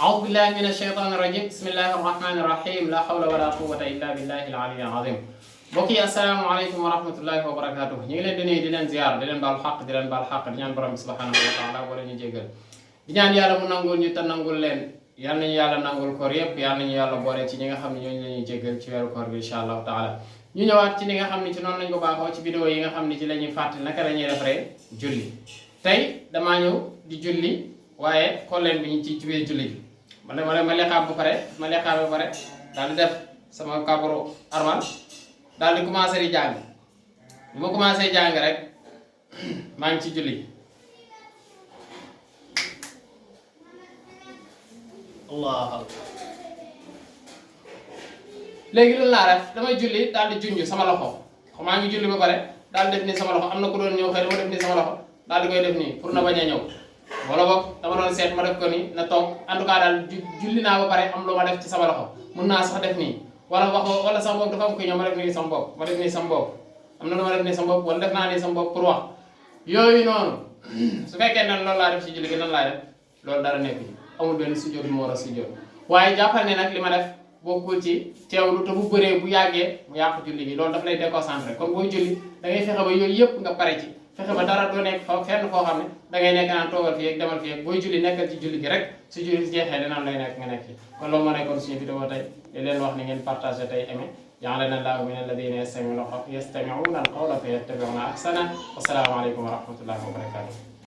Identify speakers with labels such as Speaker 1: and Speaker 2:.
Speaker 1: أعوذ بالله من الشيطان الرجيم بسم الله الرحمن الرحيم لا حول ولا قوة إلا بالله العلي العظيم mbokk yi asalaamaaleykum wa rahmatullahi wa barakatuh ñu ngi leen di nuyu di leen ziar di leen baal xaq di leen baal xaq di ñaan borom bi subhanahu wa taala wala ñu jéggal di ñaan yàlla mu nangul ñu te nangul leen yal nañu yàlla nangul koor yépp yal nañu yàlla boole ci ñi nga xam ne ñooñu la ñuy jéggal ci weeru koor bi incha allahu taala ñu ñëwaat ci li nga xam ne ci noonu lañ ko baaxoo ci vidéo yi nga xam ne ci la ñuy fàttali naka la ñuy defaree julli tey damaa ñëw di julli waaye xool leen bi ñu ci biir julli bi ma leqaam ba pare ma leqaam ba pare daal di def sama kabaru armal daal di commencé di jàng bi ma commencé jàng rek maa ngi ci julli allah léegi loolu laa def damay julli daal di junj sama loxo maa ngi julli ba pare daal di def nii sama loxo am na ku doon ñëw xëy dama def nii sama loxo daal di koy def nii pour na bañ a ñëw wala boog dama doon seet ma def ko nii na toog en tout cas daal julli naa ba pare am lu ma def ci sama loxo mun naa sax def nii wala sama bopp dafa am ko ñëw ma def nii sama bopp ma def nii sama bopp am na lu ma def nii sama bopp wala def naa nii sama bopp pour wax yooyu noonu su fekkee ne loolu laa def ci julli gi nan laa def loolu dara nekk amul benn sujjóot bu ma war a sujjóot waaye jàppal ne nag li ma def bokkul ci teewlu te bu bëree bu yàggee mu yàqu julli gi loolu daf lay déconcentré kon booy julli da ngay fexe ba yooyu yëpp nga pare ci fexe ba dara doo nekk fa fenn foo xam ne da ngay nekk naan toogal fii ak demal fii ak booy julli nekkal ci julli gi rek su julli si jeexee dina am lay nekk nga nekk fi kon loolu moo nekkoon suñu vidéo tey di leen wax ni ngeen partagé tey aimé ja'alana Allahu min alladhina yastami'una al-qawla fayattabi'una ahsana. Wassalamu alaykum wa rahmatullahi wa barakatuh.